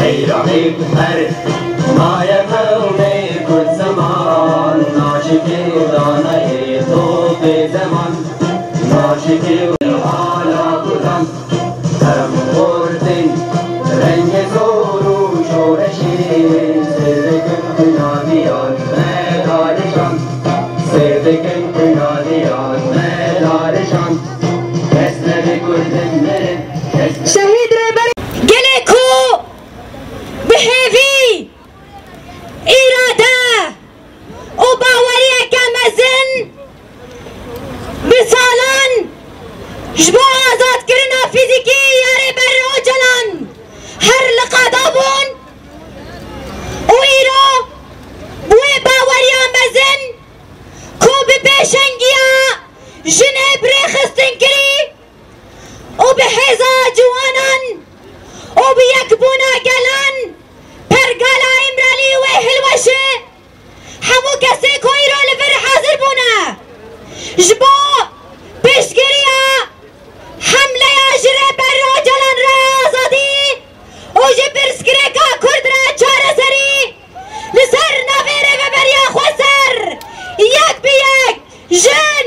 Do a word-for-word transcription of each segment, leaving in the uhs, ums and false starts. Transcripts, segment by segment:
Ey Rabî, her maye qewmê Kurd zeman, naşikê û daneyê topê zeman, naşikê û hala Kurdan. Em xortên rengê zor û şoreşê, sêr dikin xwîna diyan me darêjan, sêr dikin xwîna diyan me darêjan. Kes nebe Kurdin mirin, kes Şehîd Rêber. Gelê ku bi hêvî, îrade û baweriyeke mezin bi salan ji bo azadkirina fîzîkî ya Rêber Ocalan her li qada bûn û îro bi wê baweriya mezin ku bi pêşengiya jinê bi rê xistin kirî, û bi hêza ciwanan û bi yekbûna gelan pergala Îmralî wê hilweşe. Hemû kesê ku îro li vir hazir bûne ji bo piştgiriya hemleya ji Rêber Ocalan re azadî û ji pirsgirêka Kurd re çareserî li ser navê Rêveberiya Xweser, yek bi yek, jin,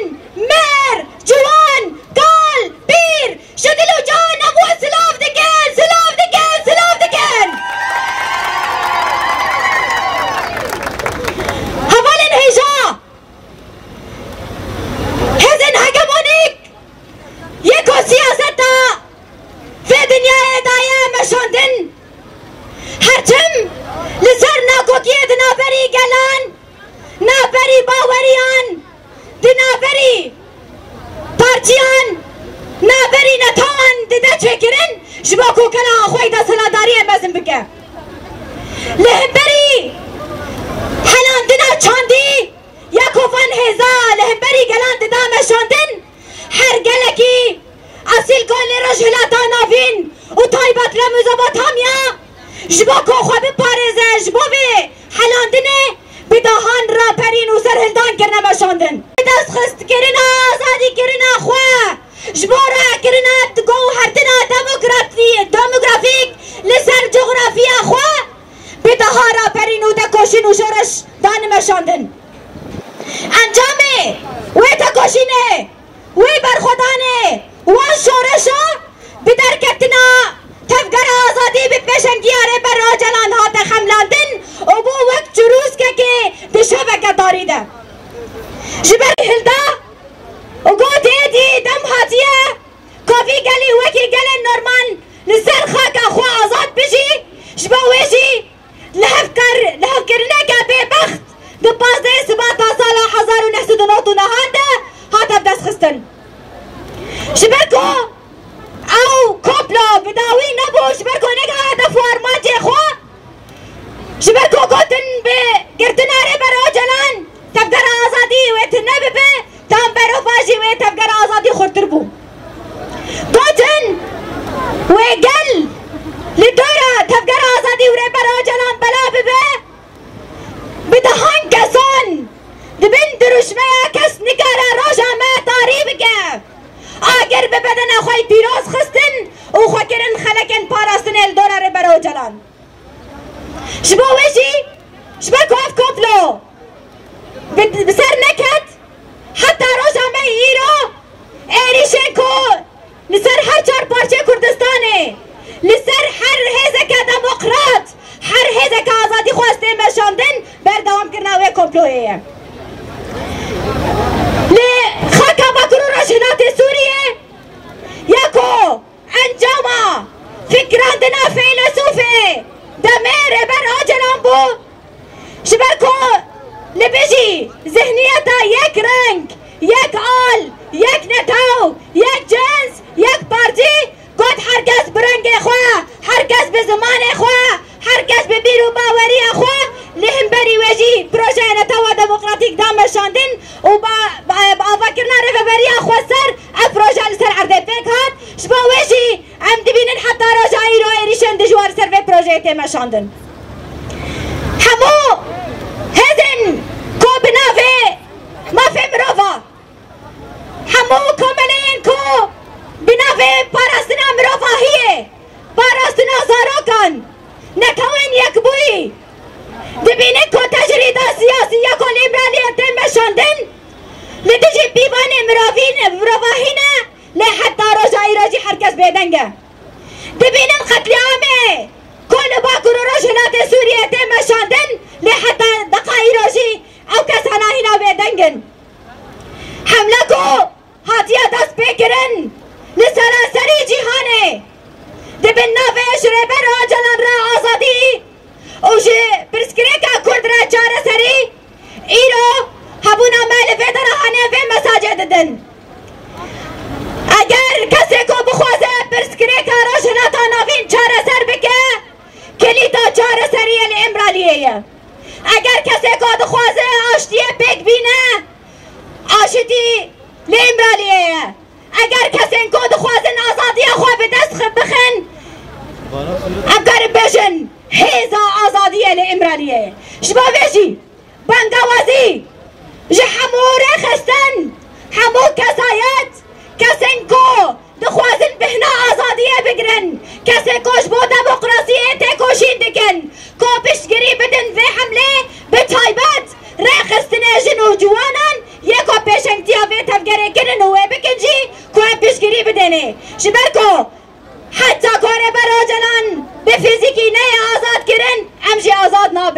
mêr, ciwan, kal, pîr, ji dil û can hemû silav dikin, silav dikin, silav dikin. Hevalên hêja, hêzên hegemonîk yê ku siyaseta vê dinyayê daye meşandin, her tim li ser nakokiyê di navberî gelan, navberî baweriyan, di navberî partiyan, navberî netewan dide çêkirin, ji bo ku kela xwe yî desthilatdariyê mezin bike. Li hemberî helandina çandî ya ku van hêza li hemberî gelan dida meşandin, her gelekî Esîl Galê Rojhilata Navîn û taybet Mezopotamya ji bo ku xwe biparêze ji bo vê helandinê bi dehan raperîn û serhildan kirine meşandin. Bi dest xist kirina azadîkirina xwe ji bo rêkirina guhertina demokratî-, demografîk li ser coxrafiya xwe bi deha raperîn û tekoşîn û şoreş dane meşandin. Encamê wê tekoşînê, wê berxwedanê, wan şoreşa bi derketina Tevgera Azadî bi pêşengiya Rêber Ocalan hate xemlandin û bû wek çirûskekê di şeveke tarî de. Ji ber hilda û got êdî dem hatiye ku vî gelî wekî gelên normal li ser xaka xwe azad bijî, ji bo wê jî lihevkir-, lihevkirineke bêbext di pazdehê Sibata sala hezar û neh sed û nod û neh de hate bidestxistin. Ji ber ku ew komplo bi dawî nebû, ji ber ku negiha hedef û armancê xwe, ji ber ku gotin bi girtina Rêber Ocalan Tevgera Azadî wê tune bibe, tam berova jî wê Tevgera Azadî xurtir bû. Gotin wê gel li dora Tevgera Azadî û Rêber Ocalan bela bibe, bi dehan kesan di bin dirûşmeya kes nikare roja me tarî bike. Agir bi bedena xwe yî pîroz xistin û xwe kirin xelekên parastinê li dora Rêber Ocalan. Ji bo wê jî, ji ber ku ev komplo bi, bi ser neket, heta roja me îro êrîşên ku li ser her çar parçeyê Kurdistanê, li ser her hêzeke demokrat, her hêzeke azadîxwaz tê meşandin, berdewamkirina wê komployê ye. Li xaka Bakur û Rojhilatê Sûriyê ya ku encama fikrandina feylesûfê demê Rêber Ocalan bû, ji ber ku li bijî zihniyeta yek reng, yek al, yek netew, yek cins, yek partî, got her kes bi rengê xwe, her kes bi zimanê xwe, her kes bi bîr û baweriya xwe, li hemberî wê jî projeyê Netewa Demokratîk da meşandin û ba, ba, bi avakirina rêveberiya xweser ev proje li ser erdê pêk hat. Ji bo wê jî em dibînin heta roja îro êrîşên dijwar ser vê projeyê tê meşandin. Hemû hêzên ku bi navê mafê mirova, hemû komeleyên ku bi navê parastina mirovahiyê, parastina zarokan, netewên yekbûyî, dibînin ku tecrîda siyasî ya ku li Îmraliyê tê meşandin, li dijî pîvanê mirovî ne, mirovahî ne, lê heta roja îro jî her kes bêdeng e. Dibînin qetlîamê ku li Bakur û Rojhilatê Sûriyê tê meşandin, lê heta deqa îro jî ew kes hena hîna bêdeng in. Hemle ku hatiye destpêkirin li seranserî cîhanê, di bin navê ji Rêber Ocalan re azadî û ji pirsgirêka Kurd re çareserî, îro hebûna me li vê derehane vê mesajê didin. Eger kesê ku bixwaze pirsgirêka Rojhilata Navîn çareser bike, kilîta çareseriyê li Îmraliyê ye. Eger kesê ku dixwaze aştiyê pêk bîne, aşitî li Îmraliyê ye. Eger kesên ku dixwazin azadiya xwe bi dest xwe bixin, em karin bêjin hêza azadiyê li Îmraliyê ye. Ji bo vê jî bangawazî ji hemû rêxistin, hemû kesayet, kesên ku dixwazin bêhna azadiyê bigirin, kesên ku ji bo demokrasiyê têkoşîn dikin, ku piştgirî bidin vê hemlê, bi taybet rêxistinê jin û ciwanan yê ku pêşengtiya vê tevgerê kirin û wê bikin jî ku em piştgirî bidênê. Ji ber ku